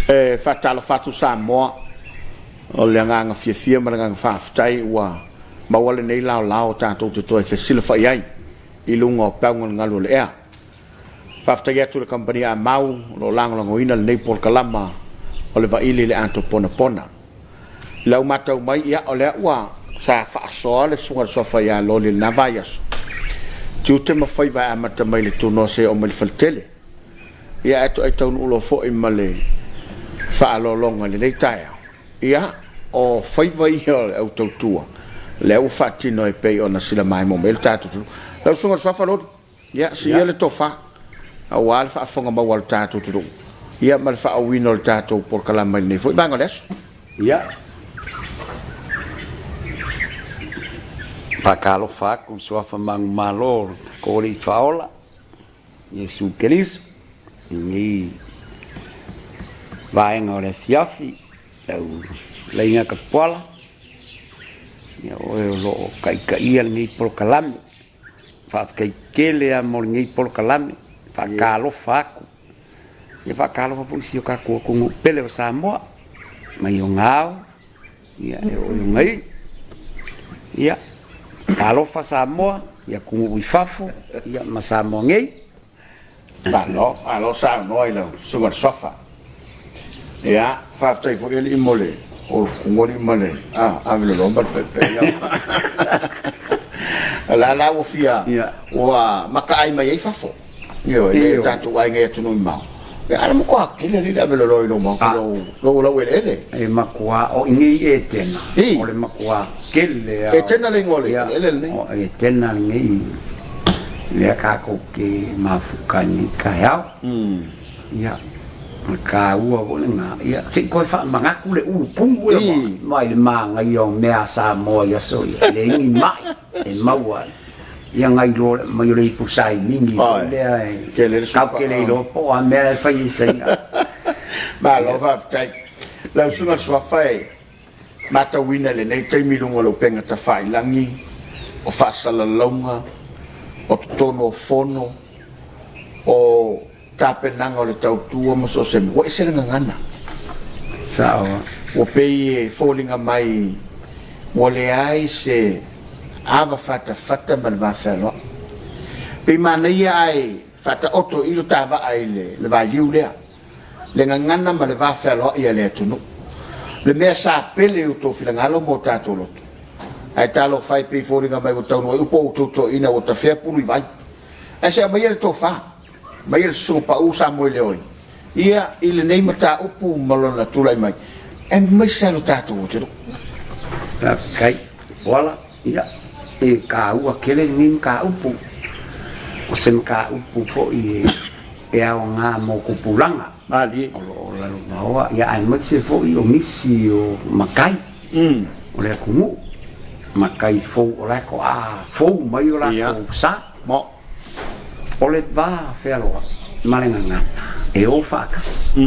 E faatalofa atu Samoa, o le agaga fiafia ma le agaga faafetai ua maua lenei laolao tatou te toe fesilafai ai i luga o peau galugalu o le ea. Faafetai atu i le Kamupani A Mau o lo o lagolagoina lenei polokalama o le Vaili i le Ato Ponapona. I lau matau mai, ia, o lea ua sa faasoa le susuga i le Suafa ia Loli i lena vaiaso, tiute ma faiva e amata mai le Tunoa seia oo mai le Faletele. Ia ae toai taunuu loa foi ma le faaaloaloga i lenei taeao. Ia, o faiva ia o le au tautua, lea ua faatino e pei ona silamaimoa mai ai le tatou atunuu. Lau Susuga i le Suafa Loli, ia, siia le tofa, aua le faafofoga maua a le tatou atunuu, ia ma le faaauauina o le tatou polokalama i lenei foi vaega o le aso. Ia, faatalofa atu i Suafa manumalo o le Alii Faaola, Iesu Keriso, i lenei vaega o le afiafi, lau Fetalaiga Tapuala, ia o oe o lo o taitaia lenei polokalame. Faafetai tele lava mo lenei polokalame, faatalofa atu. Ia faatalofa foi i si o tatou atunuu pele o Samoa, mai ona ao ia e oo i ona iu. Ia, talofa Samoa i atunuu i fafo ia ma Samoa nei. Malo, malo saunoa i lau Susuga i le Suafa. Ia, faafetai foi alii mo le ulukugu ma le aveloloa ma le pepe. O la la ua fia, ua makaai mai ai fafo. Ioe, e le tatou aiga i atunuu mamao. Ia, a o le matua tele alii le aveloloa i lou maota, lou laueleele. E matua, o i nei Etena, o le matua tele lava. Etena le igoa o le eleele lenei. O Etena lenei, lea tatou te mafuta ai nei taeao. Ia, o le taua foi lena. Ia, se i toe faamanatu le ulupugu ia mai le manaia o mea a Samoa i aso ia, e leai ni mai e maua ai. Ia nai lo mai o le ipu saimini foi lea e tatou te le iloa po o a mea e fai ai saina. Malo faafetai. Lau Susuga i le Suafa e matauina i lenei taimi i luga o le upega tafailagi, o faasalalauga, o totonu o fono, o tapenaga o le tautua ma so o se mea, ua ese le gagana. Sao. Ua pei e foliga mai ua leai se ava fatafata ma le vafealoai. Pei manaia ae faataoto i lo ta vaa i le vailiu lea, le gagana ma le vafealoai a le atunuu. Le mea sa pele i o outou finagalo ma o tatou loto. Ae talofa e pei foliga mai ua taunuu ai upu a outou toeaiina ua tafea pulu i vai. Ae se aumaia le tofa. Mai le Susuga Pau Samoeleoi, ia, i lenei mataupu ma lona tulai mai, aemaise lava lo tatou atunuu. Faafetai Poala, ia, e taua tele lenei mataupu. O se mataupu foi e aoga mo tupulaga. Malie. O lo o lalovaoa, ia, aemaise foi o nisi o matai o le atunuu, matai fou o la e toa fou mai o latou sa. Mo. O le va fealoai ma le gagana e o faatasi.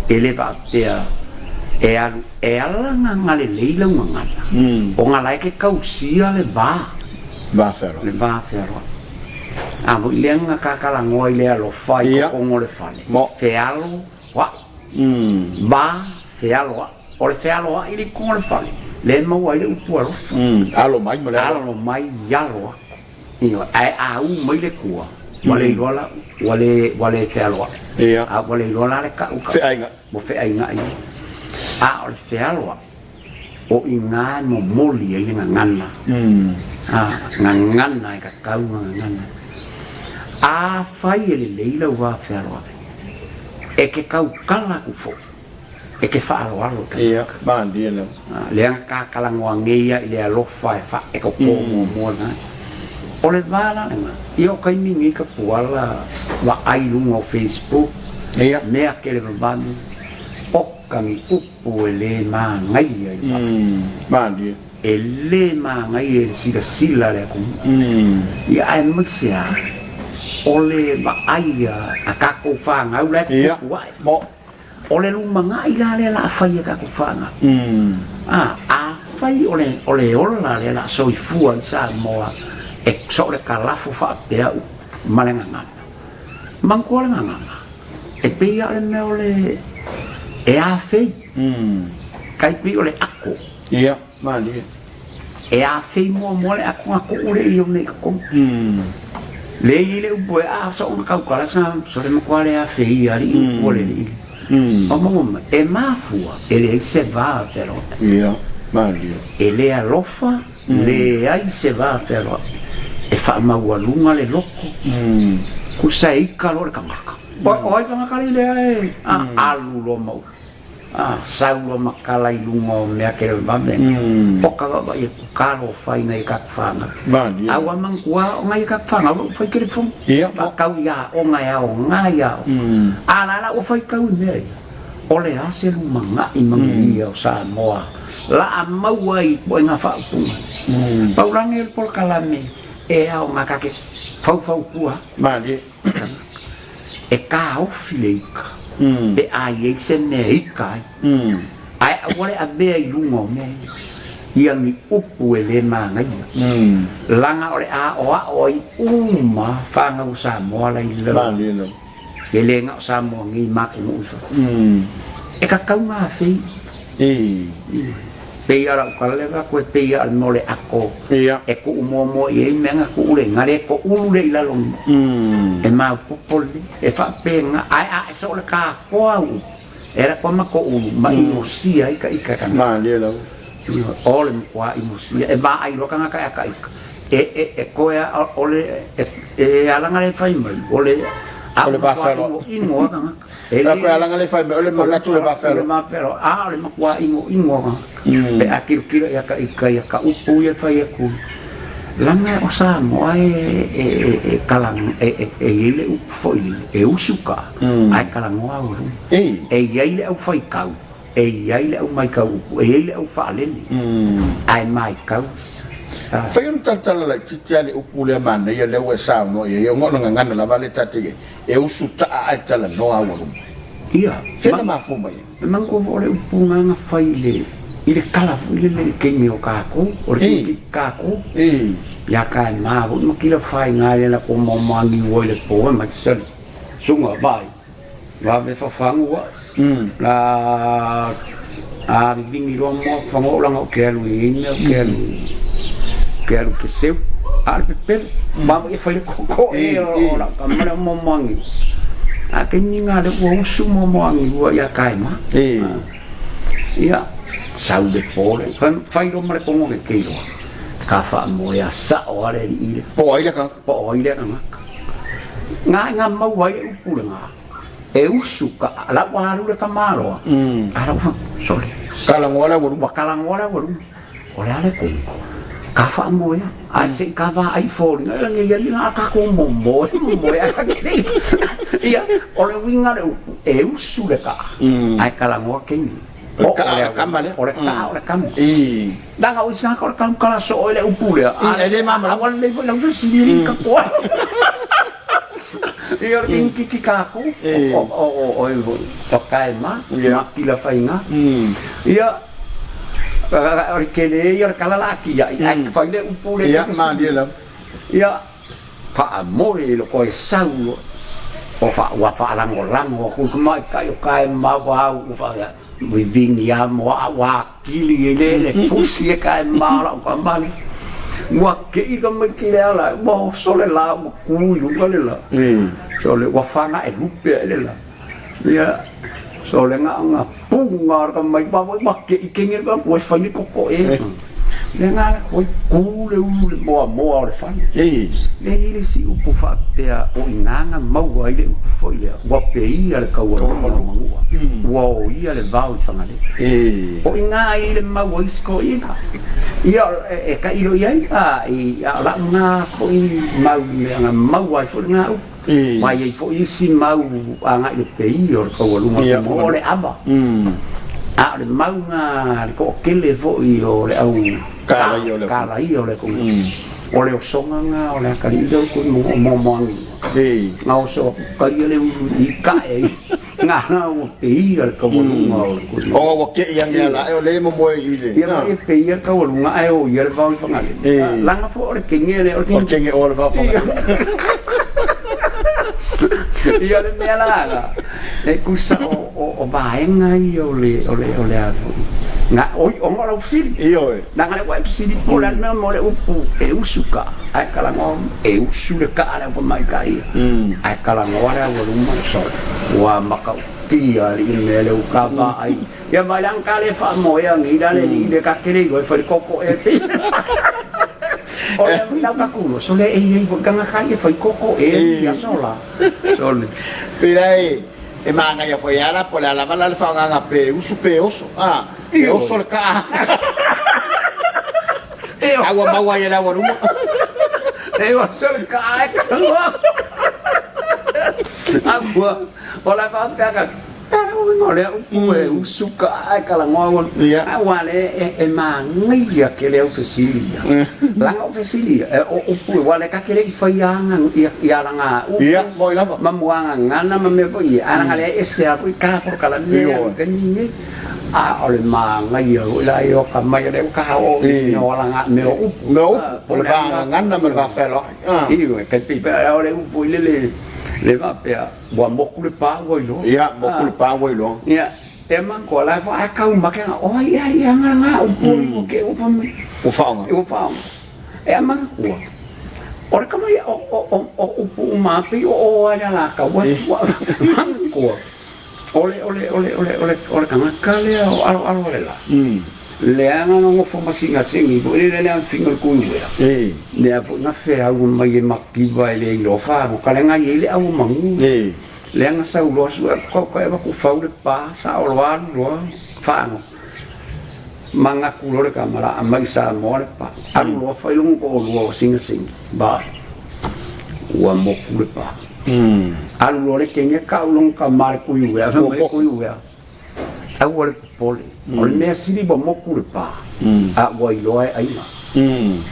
E le faapea e alu e ala gagalelei lau gagana, ona la e te tausia le va, le va fealoai. A foi lea na ta talanoa i le alofa i totonu o le fale, fealoai, va fealoai. O le fealoai i totonu o le fale, lea e maua ai le upu alofa. Alo mai ma le alo. Alo mai, alo atu. Ioe, ae a u mai le tua, ua le iloa la, ua le, ua le fealoai. Ia. A ua le iloa la le kau ka. Feaiga. Ua feaiga'i ai. A o le fealoai, o i ina e momoli ai le gagana. Gagana e kakau ma gagana. Afai e lelei lau va fealoai, e ke taukala aku foi, e ke faaaloalo i tagata. Leaga ka talanoa nei ia i le alofa e fa e koko muamua lena. O le va la lena, ia o taimi nei ka puala vaai i luga o Facebook, mea televavave, oka ni upu e le manaia i le vaai. E le manaia i le silasila a le atunuu. Ia aemaise lava o le vaai a tatou fanau la e tutupu ae. O le lumanai la lea o le a fai e tatou fanau. Afai o le ola lea o le a soifua i Samoa e so o le kalafo faapea ma le gagana, manatua le gagana e pei lava o le mea o le e afei, tai pei o le ako. Ia, malie. E afei muamua le ako na tuu lea i ona i totonu. Lea e i ai le upu e a so ona tautala sa so le matua le afei alii upu a le alii. O maua mai, e mafua e leai se va fealoai. Ia, malie. E le alofa, leai se va fealoai. E faamaualuga le loto, tusa e ika loa le tagata. O ai tagata lea e alu loa ma upu. A sau loa ma kala i luga o mea televave, oka vaavaai atu talofa i nai a tatou fanau. A ua manatua o nai a tatou fanau ua fai telefoni, faatau i aoga e aoga i aoga. A la la ua faitau i mea ia, o le a se lumanai manuia o Samoa la a maua ai i ituaiga faaupuga. Pau la nei o le polokalame e aoga ta te faufautua. E taofi le ika pe a i ai se mea e ika ai, ae aua le avea i luga o mea ia, ia ni upu e le manaia, laga o le aoao ai uma fanau o Samoa la i lalo, e le na o Samoa nei ma atunuu i fafo. E tatau ona afei. Pei lava o lau tala lea avatu e pei lava o le mea o le ato e tuu muamua i ai mea na tuu le na le toulu lea i lalo e maopoopo lelei. E faapena, ae a e soo le tatoa au upu, e alu atu lava ma toulu ma inosia ai ta ita e tagata. O le matua inosia, e vaai loa tagata ia ta ita, e toe o le, e ala ona le fai mai, o le matua inoino lava tagata. E le koe alaga le fai mai o le manatu o le va fealoai. O le va fealoai, a o le matua inoino lava pe a tilotilo ia ka ika ia ka upu ia e fai atu. Laga o Samoa e kala e i ai le upu foi lele e usu ka ae talanoa au i luga. E i ai le au faitau, e i ai le au maitau upu, e i ai le au faalele ae maitau isi. Fai ona talatala laitiiti lava le upu lea manaia lea ua e saunoa i ai ona o le gagana lava lea ta te i ai. E usu taa ae talanoa au aluma. Ia, Fea na mafua mai ai? E manatua foi o le upu na na fai i le i le kala foi lele i le taimi o tatou, o le taimi tatou. Ia ka e ma foi ma kila faiga lea na tou maomaaniu ai i le po e mai sali suga vai vave fafagu ai. La a vivini loa moa fagoa o laga ou te alu i ai mea ou te alu ou te alu ou te seu a o le pepelo ma e fai le koko e o lau tama lea o Moamoagiua a taimi na lea ua usu Moamoagiua ia Taema ia sau le po le fai loa ma le kogo le keiloa ka faamoea sao a le alii le po ai le tagata po ai le tagata nga nga maua ai le upu lena E usu ka la ua alu le tamaloa, a la ua sole. Talanoa le aualuma. Ua talanoa le aualuma. O le a le tonu? Ka faamoea, ae se i ka vaai i foliga, e lagi ia ni a tatou momoe, momoe ae ka kelei. Ia, o le uiga o le upu, e usu le kaa, ae talanoa keini. O le kaa o le kama lea. O le kaa o le kama. Leaga o isi tagata o le tautala soo i le upu lea, a e le malamalama. A ua lelei foi lau fesili e le i katoa. Ia o le kingi kākou, o e foi, whakae ma, ma pila whainga. Ia, o le tele ia o le kala la ki ai, ai whai le upu le Ia, malie lava. Ia, whaamoe i loko e sau loa, o wha, ua whaalangolago aku i ka maikaʻi o kae ma wau, ua wha, Vivini a moa ua kili e le le fusi e ka e mala o ka mali. Ua kei ka mai ki le ala, ua oso le la, ua ku i luga le la. So le ua whanga e lupe e le la. Ia, so le nga nga punga ka mai pa ua kei kenge ka ua whai ni koko e. Lea na ala oi ku le ulu le moamoa o le fale. Lea i ai le isi upu faapea o i ina na maua ai le upu foi lea, ua peia le taualuga o Manua, ua oia le vao i Fagalele. O i ina e i ai le mau a isi toeaiina. Ia, e tailo i ai, a o lau na foi mau mea na maua ai foi lena upu. Ma e i ai foi isi mau agai i le peia o le taualuga o le moa, o le ava. A o le mau na a le toatele foi o le au kalaia o le atunuu, o le osoga na o le atalii lea o le tui moamoagiga. Na oso atu taia le ulu i tae ai. Nana ua peia le taualuga o le tui. Ona ua kei ane ala ae o lea e momoe i le. Ia ma e peia le taualuga ae o ia le vao i Fagalele. Laga foi o le kege lea o le kege. O le kege o le vao Fagalele. Ia le mea la la. E tusa o vaega ia o le o le o le a foi. Na oi ona o lau fesili. Ioe. Leaga lea ua e fesili po o le a le mea mo le upu e usu ka ae talanoa e usu le kaa le autamaitai ia ae talanoa le aualuma ua matautia alii le mea lea ua ta vaai ia vaai la ta le faamoea nei la le alii lea ta te le iloa e fai le koko ea pei o le lau tatou loso lea e i ai foi tagata e fai koko ea i aso la sole Pei la e manaia foi lava la po o le a lava la le faaaogaga pe usu pe oso a. E oso le kaa. E oso. A ua maua ai e le aualuma. E oso le kaa e kaloa. A ua, o la faapea ka, tala uiga o lea upu e usu kaa e kalagoa ua. Ia. A ua le e manaia tele au fesili ia. Leaga o fesili ia, o upu aua o lea ta te le i faia aga i alaga upu. Ia, moi lava. Ma muagagana ma mea foi ia, ae leaga lea e ese lava foi ta polokalame lea i le taimi lenei. A o le manaia foi la ia o ka mai o lea ua ta oo i mea o alaga, mea o upu. Mea o upu, o le vagagana ma le vafealoai. Ioe, tai pei o le upu foi lele le faapea, ua moku le pa ua iloa. Ia, moku le pa ua iloa. Ia, e manatua la foi ae tau make na, o ai ea ia aga na upu ua te ua fai mai. Ua faaaoga. Ua faaaoga. E manatua, o le tama ia o upu uma lava pei o o lava i le alataua, manatua. O le, o le, o le, o le, o le, o le tagata lea o aloalo a le la. Lea na nonofo ma sigasigi foi lele lea figa le kui uea. Lea foi na feau mai e mativa e le iloa faagoka lea na i ai le au o manu. Lea na sau loa sue atu kau ka eva ku fau le pa sa o loa alu loa faago. Manatu loa le tama la aumai i Samoa le pa. Alu loa fai lona toalua o sigasigi vai. Ua moku le pa. Alu loa le kene kau lona tama le kui uea, fai mai le kui uea, aua le popole, o le mea sili ua moku le pa, a ua iloa e aiga.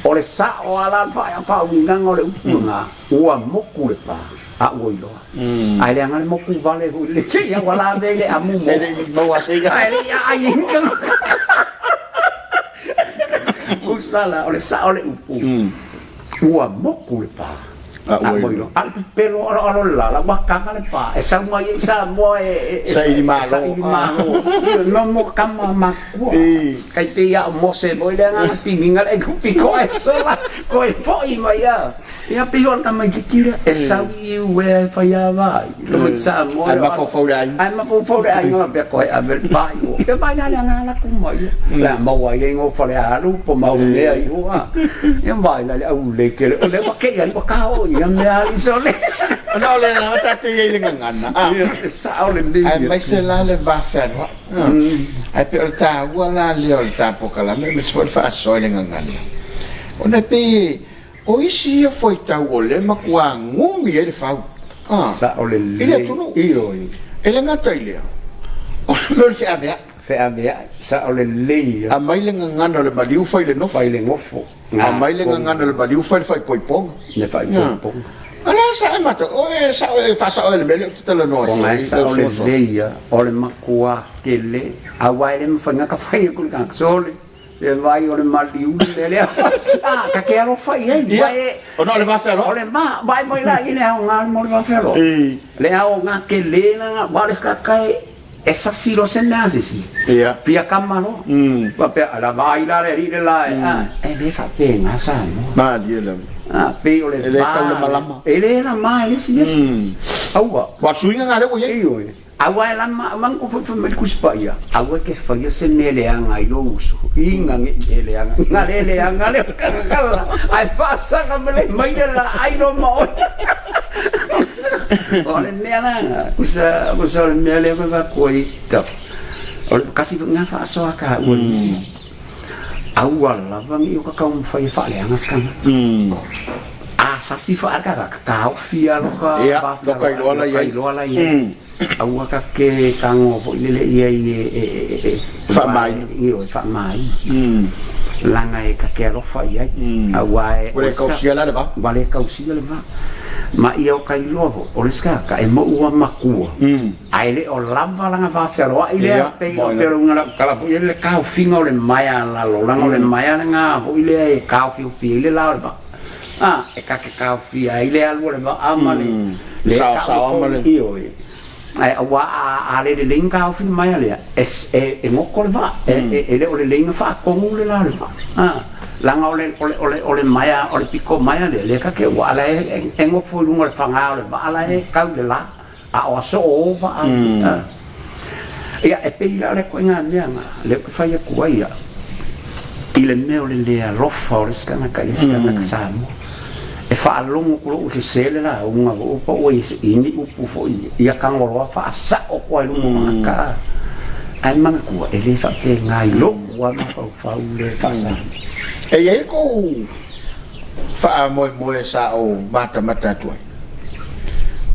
O le sao lava la le faauigaga o le upu lena, ua moku le pa, a ua iloa. Ae leaga le moku vale foi le ia ua lave i le amu mo. E le i maua se i'a. Ae le i aai ai ni tagata. Usa la, o le sao o le upu, ua moku le pa. A ua iloa. A o le pepelo aloalo le lala, ua taga le pa, e sau mai ai Samoa e saili malo. Saili malo. Ioe, mo tama matutua. Tai pei lava o Mose foi lea na piniga le Aikupito ae sola, toe foi mai lava. Ia pei o le tamaitiiti lea, e sau i uea e fai ava ai, tamaiti Samoa. Ae mafaufau le aiga. Ae mafaufau le aiga faapea, toe ave le pa i o. Ia vaai la le aga ala tu mai ia. Le a maua ai le igoa o Falealu po o Maunea i o a. Ia vaai la le au lelei tele, o lea ua kei alii ua ka oo i ia mea alii sole. Ona o lea lava tatou i ai i le gagana, a. Ia, e sao lelei. Aemaise la le va fealuai. Ae pei o le taua la lea o le ta polokalame aemaise foi o le faasoa i le gagana, ona e pei O isi ia fuaitau o lea e matuā gumi ai le fau a Sao lelei. I le atunuu. Ioe. E le gata i lea, o le mea o le feaveai. Feaveai, sao lelei ia. Aumai le gagana o le maliu fai le nofo. Fai le nofo. Aumai le gagana o le maliu fai le faaipoipoga. Le faaipoipoga. O le a sa e matau, o e sao e faasao e le mea lea ou te talanoa atu ai. Ona e sao lelei ia, o le matuā tele, aua e le mafai ona ta fai atu i le tagata, sole. E vai o le maliu le mea lea fai. Ta te alofa i ai. Ia, ona o le va fealoai. O le va, vaai mai la i le aoga mo le va fealoai. Le aoga tele lena, aua o le tagata e sasi loa se mea a se isi, fia kama loa. Faapea, ala vaai la le alii le la e, a, e le faapena Samoa. Malie lava. A, pei o le va. E le tau le malama. E le lama e le isi isi. Aua. Aua o le suiga lena lea ua i ai. Ioe. Aua e lama, aua na foi fai mai le Tusi Paia, aua e te faia se mea leaga i lou uso, iga ne i e leaga, na le leaga le tagata ae faasaga ma le mai le laai loa ma oe. O le mea la, kusa, kusa o le mea lea e avatu ai, o le kasi foi lena faasoa taua i le Aua lava ne i o ka taumafai e faaleaga se tagata. A sasi fa'a le tagata, taofi lava lo ka va fealoai, lo ka iloa la i ai. Aua ta te tago foi lele i ai e faamaina. Ioe, faamaina. Leaga e ta te alofa i ai. Aua e. Ua le tausia la le va. Ua le tausia le va. Ma ia o ka iloa foi, o le isi tagata e mou a matua. Ae le o lava lana va fealoai lea, pei o pei o le uiga o lau tala foi lea, le taofiga o le maea lalo, leaga o le maea lena foi lea e taofiofi ai le la o le vaa. A, e ta te taofia ai le alu o le vaa ma le le saosaoa ma le Ioe. Ae aua a a le lelei ona taofi le maea lea, e e e goto le vaa, e e le o lelei ona faatonu le la o le vaa. A, leaga o le o le o le o le maea o le pito maea lea, lea ta te ua la e e nofo i luga o le faga o le vaa la e tau i le la. A o aso o vaa ia e pei la o le ituaiga mea na lea ou te fai atu ai au i le mea o le le alofa o le isi tagata i le isi tagata Samoa. E faalogo atu loa ua sese le lauga foi po ua i ni upu foi ia Tagoloa faasao atu lava i luma o tagata ae manatua e le faapena i lou lava mafaufau le faa-Samoa. E i ai le tou faamoemoe sa ou matamata atu ai.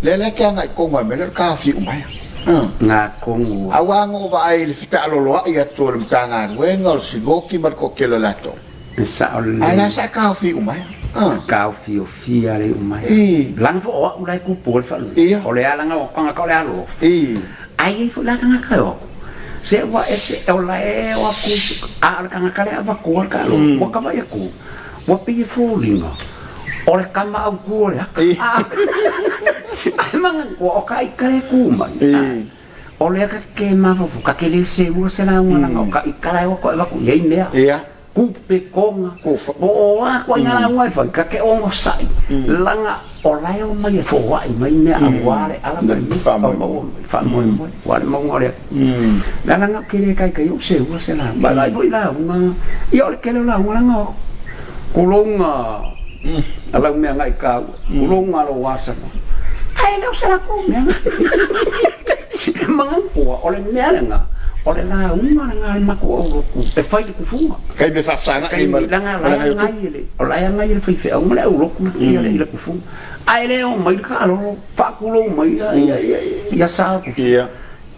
Lea la e te agai tonu lava i le mea lea o le taofi uma ia. Nga tonu. Aua na ou vaai i le fetaaloloai atu o le Matagaluega o le Sigoki ma le toatele o latou. E sao lelei. Ae la sa taofi uma ia. Taofiofia le uma ia. Leaga foi o au la e tupu ai le faaleleia. O le ala o tagata o le alolofa. Ae i ai foi la tagata e o atu. Se ua ese, o la e o atu, a o le tagata lea e avatua le taalolo, ua tava'i atu. Ua pei e foliga o le tama autu o le aka. Ae manatua o ka ika le tu mai. O lea ka te mafaufau, ka te le seua se lauga leaga o ka ika la e o atu e avatu i ai mea. Kupe, koga, po o a ituaiga lauga e fai, ka te onosai, leaga o la e omai e foai mai mea aua le ala ma le mea faamoemoe, aua le mauga o le Atua. O le ala lena ou te le taitai ou seua se lauga. Ma e vaai foi i lauga, ia o le tele o lauga leaga o tulouna a lau mea agai kāua, tulouna a lou asava, ae le o se latou mea. Manatua, o le mea lena, o le lauga lena a le matou aulotu e fai i le tufuga. Taimi e faafesagai ma le Leaga o la e agai e le, o la e agai e le faifeau ma le aulotu i le tufuga. Ae le omai le taalolo, faatulou mai ia sa o tufuga.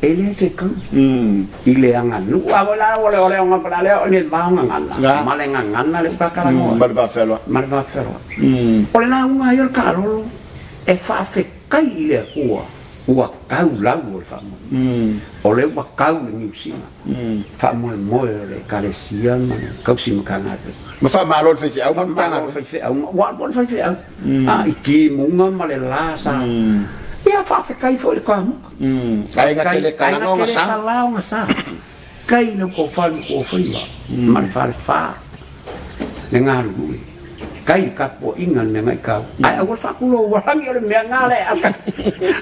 E le fetau i le aganuu. A la o le o le o le o le va o gagana ma le gagana lea ua ta talanoa ai. Ma le va fealoai. Ma le va fealoai. O le lauga ai o le taalolo e faafetai i le Atua ua tau lau o le faamoemoe. O lea ua tau le Niu Sila, faamoemoe o le Ekalesia ma le tausi Matagaluega. Ma faamalo i le faifeau ma le Matagaluega. Faamalo i le faifeau, ua alu foi le faifeau i timuga ma le la sa. Ia faafetai foi i le kamuta. Aiga tele talaga o gasa. Aiga tele tala o gasa. Kai le ko fale ko faiva ma le fale fa le galulue. Kai le tapuaiga le mea ngai kau. Ae aua le faakulou ua lagi o le mea nga le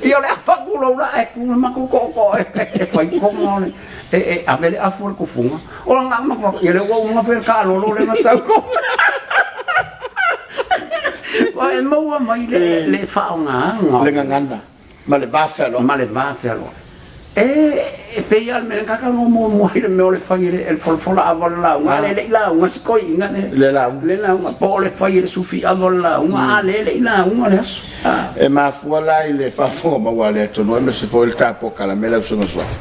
ia o le a faakulou la ae tu le matou tootoo e fai koga o le e e ave le afu o le tufuga. O la nga ma ia le ua uma fai le taalolo le na sau koga. Wa e maua mai le le faaaogaga le gagana. Ma le va fealoai. Ma le va fealoai. E, e pei lava o le mea lea na talanoa muamua ai le mea o le fai e le, e le folafola ava o le lauga, a lea e le i lauga si toeaina le, Le lauga. le lauga, po o le fai e le sufi ava o le lauga, a lea e le i lauga le aso. A. E mafua la i le faafofoga maua a le atunuu aemaise foi le tapuai kalame lau Susuga Suafa.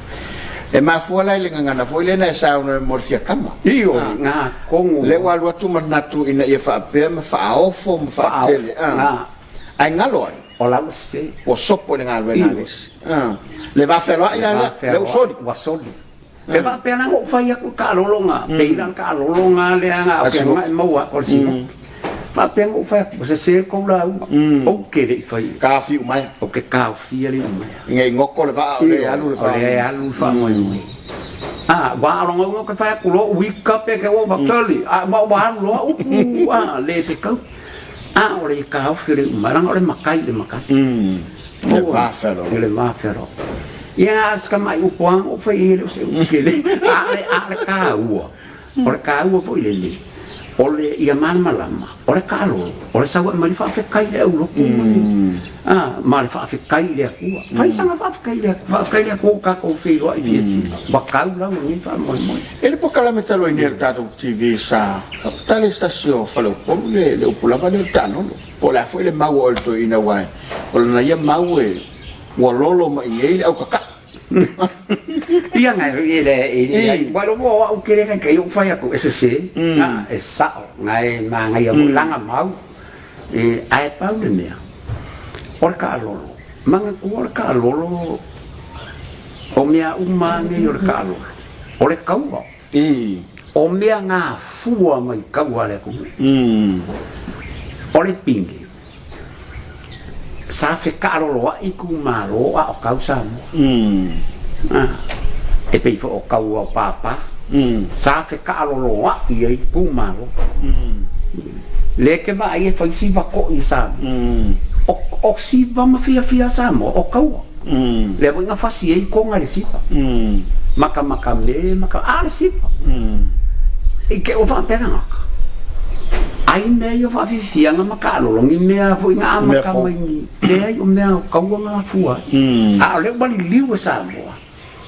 E mafua la i le gagana foi lea na e saunoa ai mo le fiakama. Ioe, na atonu. Lea ua alu atu manatu ina ia faapea ma faaofo ma faatele. Faaofo, na. Ae galo ai. O la ua sese. Ua sopo i le galuega a le isi. Le va fealoai la lea, lea ua soli. Ua soli. E faapea la ona ou fai atu i taalolo na, pei la o le taalolo na lea na ou te maua atu o le Sinoti. Faapea ona ou fai atu, ua sese le tou lauga, ou te le i fai. Taofi uma ai. Ou te taofia le uma. Ne i goto le vaa o lea e alu le faamoemoe. O lea e alu le faamoemoe. A, ua o lona uiga ou te fai atu loa uika pe te ua vatali, a ua alu loa upu a le fetau. A o le taofi o le uma, leaga o le matai i le matai. Le va fealoaloai. Le va fealoai. Ia, a o si tamai upu lava na ou fai ai e le o se upu tele. A o le, a o le taua, o le taua foi lele, o le, ia malamalama, o le taalolo, o le sau e aumai le faafetai i le aulotu ma le, a, ma le faafetai i le Atua. Fai sana faafetai i le Atua, faafetai i le Atua ua tatou feiloai fiafia, ua tau lau o lenei faamoemoe. E le polokalame talu ai nei a le tatou TV sa faapatale se tasi o faleupolu le, le upu lava lea o le taalolo. Po o le a foi le mau a oe le toeaina aua o lana ia mau e ua lolo mai i inei le aukaka. Ia ngai e le e le ai wa lo mo au kere kai kai o fai aku e sese a e sao ngai ma ngai mo langa mau e ai pau le mea o le kaalolo manga ku o le kaalolo o mea uma nei o le kaalolo o le kaua o mea ngā fua mai kaua le atunuu o le pine Sa fekaaloloaʻi itumalo a o kau Samoa. E pei foi o kaua o Pāpā. Sa fekaaloloaʻi ai itumalo. Lea e te vaai e fai siva toʻi e Samoa. O siva ma fiafia a Samoa o kaua. Lea foi na fasi ai Kona i le siva. Makamaka me maka, a o le siva. I te ua faapea tagata, ai mea ia o faafiafiaga ma taalolo, ni mea foi na amata mai ni, leai o mea o kaua na afua ai. A o lea ua liliu e Samoa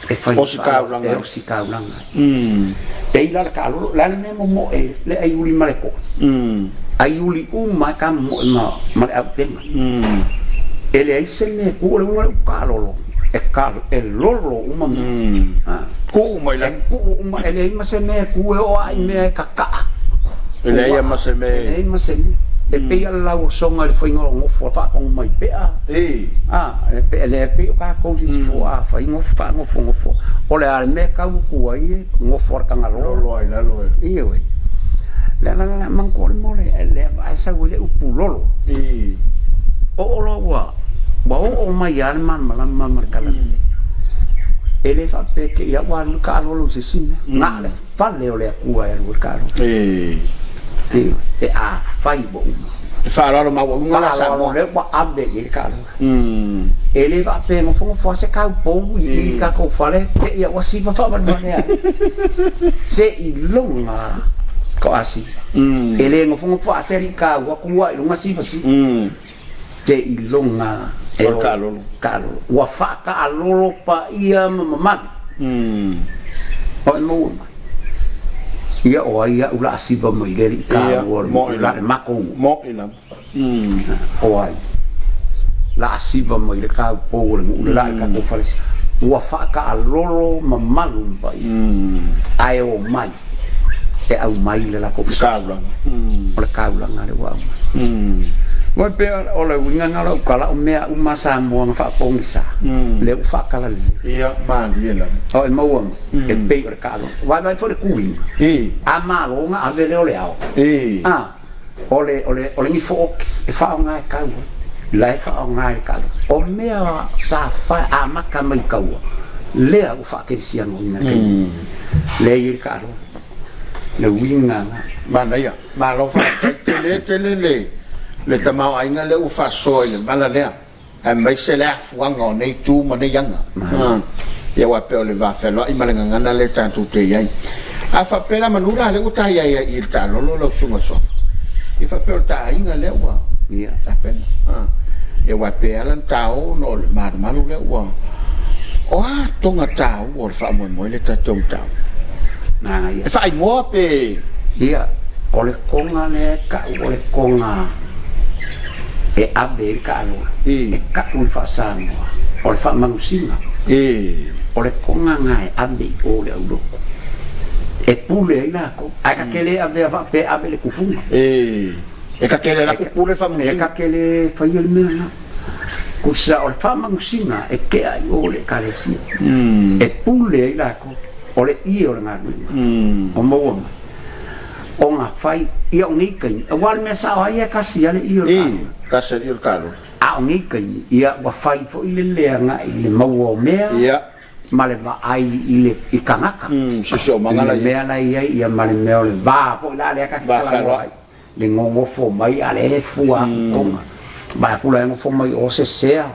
e fai e ositaulaga ai. Pei la le taalolo, o le a le mea e momoe le aiuli ma le toʻi? Aiuli uma e ka momoe ma, ma le aupega. E leai se mea e ku, o le uiga o le upu taalolo, e ka, e lolo uma mea. Ku uma i lagi. E ku uma, e leai ma se mea e ku e oo lava i mea e kaka'a. E leai lava ma se mea e. E leai ma se mea. E pei lava le lauosoga i le faiga o gofo a faatonu mai pea. A, e pe, lea pei o tatou se isi fua a fai gofo, faanofonofo. O le a le mea e tau atu ai e gofo a le Tagaloa. Lolo ai lalo e. Ioe. Le ala la manatua le mea o le, lea ae sau ai le upu lolo. Oo loa ua, ua oo mai lava le malamalama ma le talalelei. E le faapea te i lava ua alu le taalolo i se isi mea. Na o le fale o le Atua e alu ai le taalolo. Ioe. Pe afai ua uma. E faaaloalo maualuga la Samoa. Faaaloalo lea ua ave i ai le taalolo. E le faapea e nofonofo lava se kaupou i i tatou fale te i ua siva faavalevalea ai. Seiloga toa siva. E le nofonofo lava se alii kaua tu lava i luga siva siva. Seiloga e o taalolo. Taalolo. Ua faataalolo paia ma mamalu. O e maua mai. Ia o ai au la siva mai le alii kaua o le matou nuu. Mo'i lava. O ai? La siva mai le kaupou o le nuu le la i tatou fale ua faataalolo mamalu ma paia ae omai e aumai le latou fesoasoani. O le taulaga lea ua aumai. Ua pei o le uiga lena o lau tala, o mea uma a Samoa na faapogisa, lea ua faatalalelei. Ia, malie lava. O e maua mai, e pei o le taalolo. Vaivai foi le tuiga, a malo ona ave lea o le ao. O le, o le, o le nifo oki e faaaoga e kau ai, la e faaaoga e le kalo. O mea sa fa, amata mai kaua, lea ua faakelesianoina i le taimi. Lea e i ai le taaloga. Le uiga lena. Manaia. Malo faafetai. Tele tele le, le tamaoaiga lea ua faasoa i le vala lea. aemaise le afuaga o nei tu ma nei aga. Ia aua pei o le va fealoai ma le gagana lea tatou te i ai. A faapea la manu la lea ua ta i ai i le taalolo lau susuga i le Suafa, ia faapea o le ta aiga lea ua tapena. Ia aua pe ala ona ta o ona o le malumalu lea ua. O a toga taua o le faamoemoe lea ta te mataupu? E faaigoa pe. Ia, o le toga lea e tau o le toga. e ave ai le taalolo, e tau le faa-Samoa, o le faamanusiga, o le toga lena e ave i o le aulotu, e pule ai latou. Ae ta te le avea faapea e ave le tufuga. E ta te le alu atu pule le faamanusiga. E ta te le faia le mea lena. Tusa o le faamanusiga e tea i o le Ekalesia, e pule ai latou, o le ie o le galuega, o maua mai. Ona fai ia o nei taimi, aua o le mea sao lava ia e tasi lava le ie o le taalolo. E tasi lava le ie o le taalolo. A o nei taimi, ia ua fai foi le leaga i le maua o mea ma le vaai i le i tagata. Siosiomaga la i ai. I le mea la i ai, ia ma le mea o le va foi la lea ta te talanoa ai. Le nonofo mai a lea e fua atu toga. Vaai atu la e nofo mai o se sea,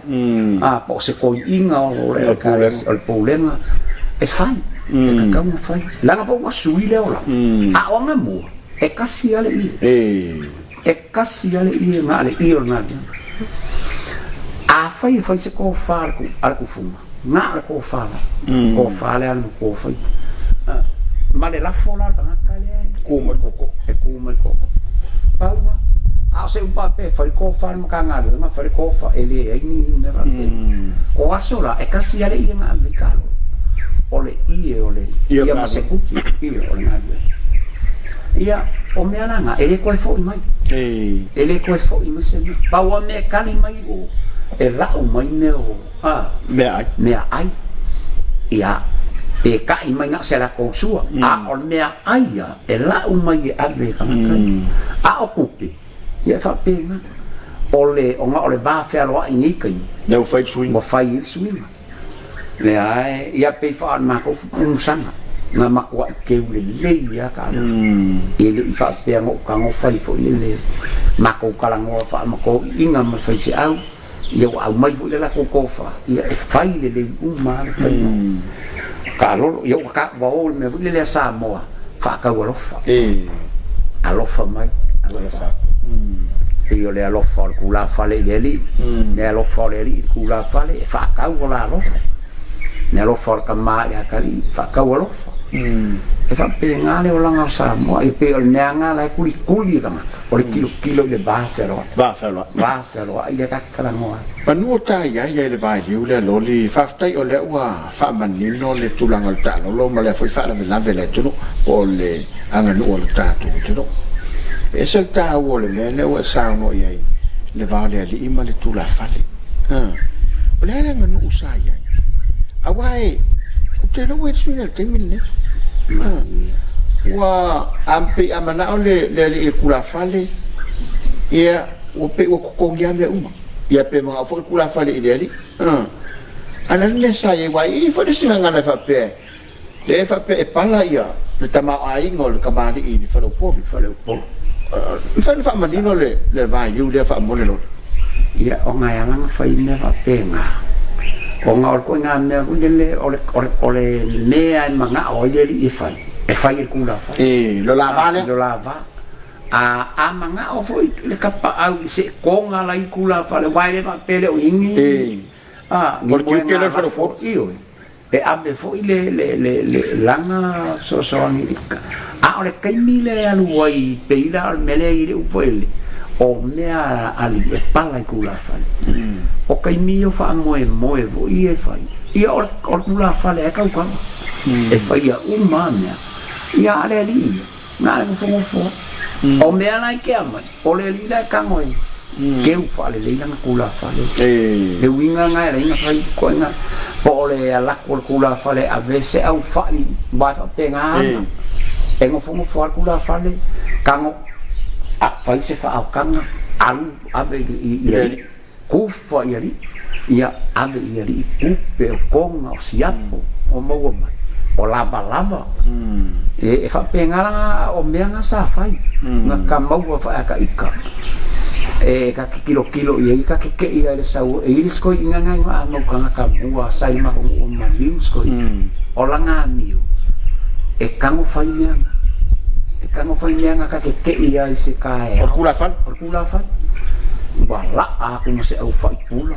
a, po o se toiina o le o le pulega e fai, e tatau ona fai. Leaga po ua sui le olaga, a o anamua, e tasi lava le ie. E tasi lava le ie na o le ie o le galuega. Afai e fai se tofa a le tufuga, na o le tofa lava, tofa lea a le matua faiva. Ma le lafo la a le tagata lea e tu mai le tootoo. E tu mai le tootoo. Pau lava. A o se upu faapea e fai le tofa a le Matagaluega, fai le tofa, e leai ni mea faapena. O aso la, e tasi lava le ie na ave ai taalolo, o le ie o le ia ma se kuki, ie o le galuega. Ia, o mea la na, e le toe foi mai. E le toe foi mai se mea. Pau lava mea e tali mai i o, e lau mai mea o, a. Meaai. Meaai. Ia, pe ta'i mai na o se latou sua, a o le meaai ia, e lau mai e ave e tagata ia. A o tupe, ia e faapena. O le, ona o le va fealoai i nei taimi. Lea ua fai le suiga. Ua fai ai le suiga. Lea e, ia pei faa o le matou umusaga, na matuai keu lelei lava taalolo. E le i faapea na ou tago fai foi lele matou talanoa faamatoiiga ma le faifeau, ia ua aumai foi le latou tofa, ia e fai lelei uma lava le faiga o taalolo. Ia ua ta, ua o i le mea foi lele a Samoa, faatau alofa. Alofa mai, alofa atu. Pei o le alofa o le tulafale i le alii, le alofa o le alii i le tulafale, e faatau o la alofa. Le alofa o le tama i le atalii, e faatau alofa. E faapena le olaga o Samoa. E pei o le mea lena la e kulikuli e tagata, o le tilotilo i le va fealoai. Va fealoai. Va fealoai lea ta te talanoa ai. Manu o ta i ai ai le vailiu lea loli, faafetai o lea ua faamanino le tulaga o le taalolo ma lea foi faalavelave i le atunuu po o le aganuu a le tatou atunuu. E ese le taua o le mea lea ua e saunoa i ai i le va o le alii ma le tulafale. O le a le aganuu sa i ai? Aua e, ou te iloa ua i ai le suiga i le taimi lenei. Ua, a pei a manao le alii i le tulafale, ia, ua pei ua totogi lava mea uma. Ia pe manao foi le tulafale i le alii. A o le a le mea sa i ai? Aua e i ai foi le isi gagana e faapea, lea e faapea e pala ia le tamaoaiga o le kamali'i i le faleupolu. I le faleupolu. E mafai ona faamanino le vailiu lea faamolemole Loli? Ia, ona e ala ona fai mea faapena, ona o le ituaiga mea foi lele, o le, o le, o le mea e manao ai le alii e fai, e fai e le tulafale. I lo la va lea? I lo la va. A, a manao foi le kapaau i se koga la i tulafale, aua e le faapea e le o i ai ni, a, ni O le tiute lea o le faleupolu. Ioe. E ave foi le, le, le, le lana fesoasoani i le, a o le taimi lea e alu ai pei la o le mea lea e i ai le upu foi lele, o mea a alii e pala i tulafale. O taimi ia o faamoemoe foi ia e fai, ia o le, o le tulafale lava e tautala, e faia uma lava mea, ia a o le alii ia, Na o le nofonofo lava. O mea la e te aumai, o le alii la e tago e keu faalelei lana tulafale. Le uiga lena e ala ai ona fai ituaiga, po o le alu atu o le tulafale e ave se aufai aua e faapena ana. E nofonofo lava le tulafale, tago, fai se faaotaga, alu ave i alii. Kufa i alii, ia ave i alii tupe o toga, o siapo, o maua mai, o lavalava. E, e faapena la o mea na sa fai, na ka maua faeakaika. E ka te tilotilo i ai, ka te tei ai le sau, e i ai le isi toeaiina na i mau tagata mua sa i le matou nuu o Maliu isi toeaiina. O lana amio, e tago fai mea na. E tago fai mea na ka te tei ai i se taeao. O le tulafale. O le tulafale. Ua laa atu ma se aufai pula,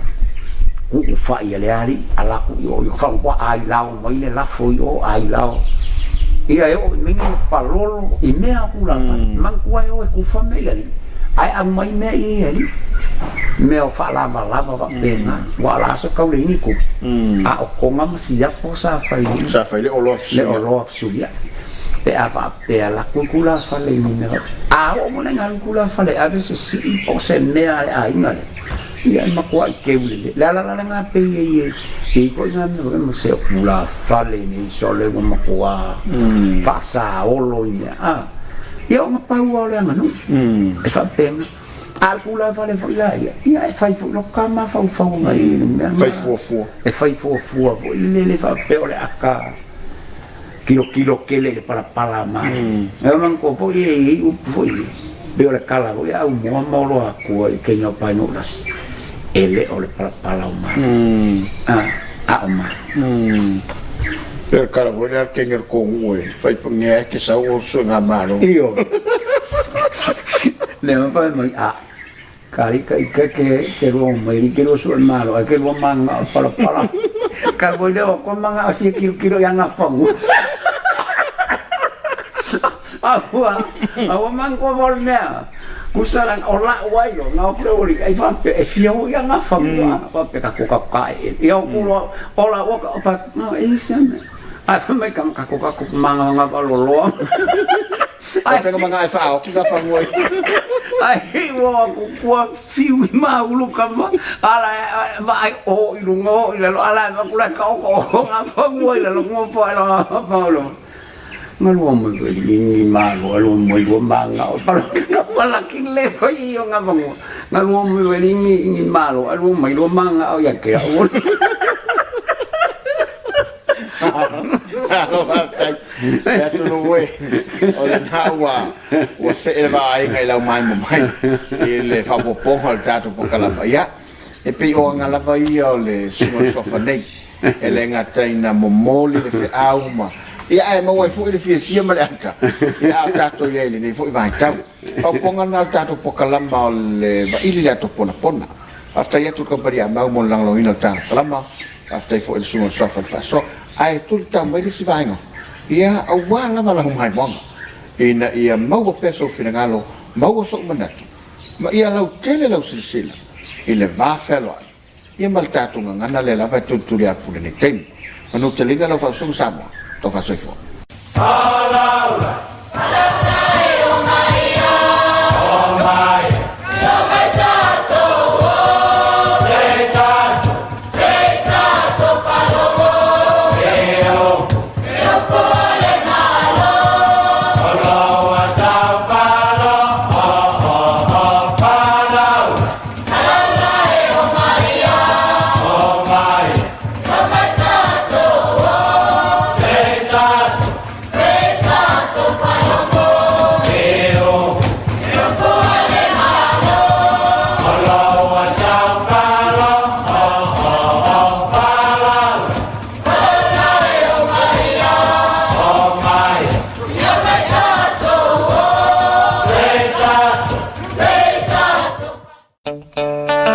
tuu fai a le alii, ala atu i o i o fagoa ailao mai le lafo i o ailao. Ia e oo i mea nei palolo i mea o tulafale. Manatua e o e kufa mea i alii, ae aumai mea ia i alii. Mea o faalavalava faapena, ua ala se tau leai ni tupe, a o toga ma siapo sa fai ai. Sa fai le oloa fesuiai. Le oloa fesuiai. Pe a faapea alu atu le tulafale i ni mea faapea. A oo foi la ina alu le tulafale e ave se sii po o se mea a le aiga lea, ia e matuai keu lelei. O le ala la lena pei e i ai ituaiga mea foi ma se tulafale nei sole ua matua faasaolo i mea, a. Ia ona pau lava o le aganuu, e faapena. A o le tulafale foi la ia, ia e fai foi lou ta mafaufauga i le mea lena. Fai fuafua. E fai fuafua foi le le faapea o le ata tilotilo tele i le palapala a malo. E manatua foi e i ai upu foi ia, Pei o le kala foi a aumoa ma olo akua i kenya o paino lasi e le o le palapala o malo a o malo. Pei o le kala foi lea a le kenya o le kogu e fai pagea e ke sau o suega malo. Io. Lea ma fai mai a Ka ika ke ke lua mai li ke lua sue malo ai ke lua manga o palapala. Ka lua lea o ko manga o fia kilo kilo ia nga fangu. Aua, aua mang ko mo mea. Kusa lang o la wai lo nga o uli ai fa pe e fia o ia nga fangu a fa pe ka ko ka ka e. Ia o kulo o la o ka pa no e se me. Ai fa mai ka ka ko ka ko manga nga pa lo lo. Ai pega manga e whaao ki nga whangua i. Ai ua ku kua fiu i maulu kama ala ma ai o i lunga o i lalo ala ma kula ka o o nga whangua i lalo ngo pa lo pa lo nga lua mo ko ni ni ma lo lo mo i manga o pa lo ka wala ki le fa i o nga whangua nga lua mo i ni ni ma lo lo mo i lo manga o ya ke o. Alo faafetai. Le atunuu e, o lena ua ua see le vaaiga i lau maimo mai i le faaopoopoga o le tatou polokalama. Ia, e pei o aga lava ia o le susuga o le suafa nei, e le gata ina momoli le feau ma, ia ae maua ai foi le fiafia ma le ata, ia a o tatou i ai i lenei foi vaitau. Faaopoopoga lena o le tatou polokalama o le Vaili le Ato Ponapona. Faafetai atu i le Kamupani Amau mo le lagolagoina o le tatou polokalama. Faafetai foi i le Susuga o le Suafa i le faasoa. Ae tuli tau mai le isi vaega, ia aua lava lau maimoaga, ina ia maua pea sou finagalo, maua sou manatu, ma ia lautele lau silasila i le va fealoai, ia ma le tatou gagana lea lava e tulituli apu i lenei taimi. Manu teleina lau faasoa Samoa, tau faasoifua. Alaula.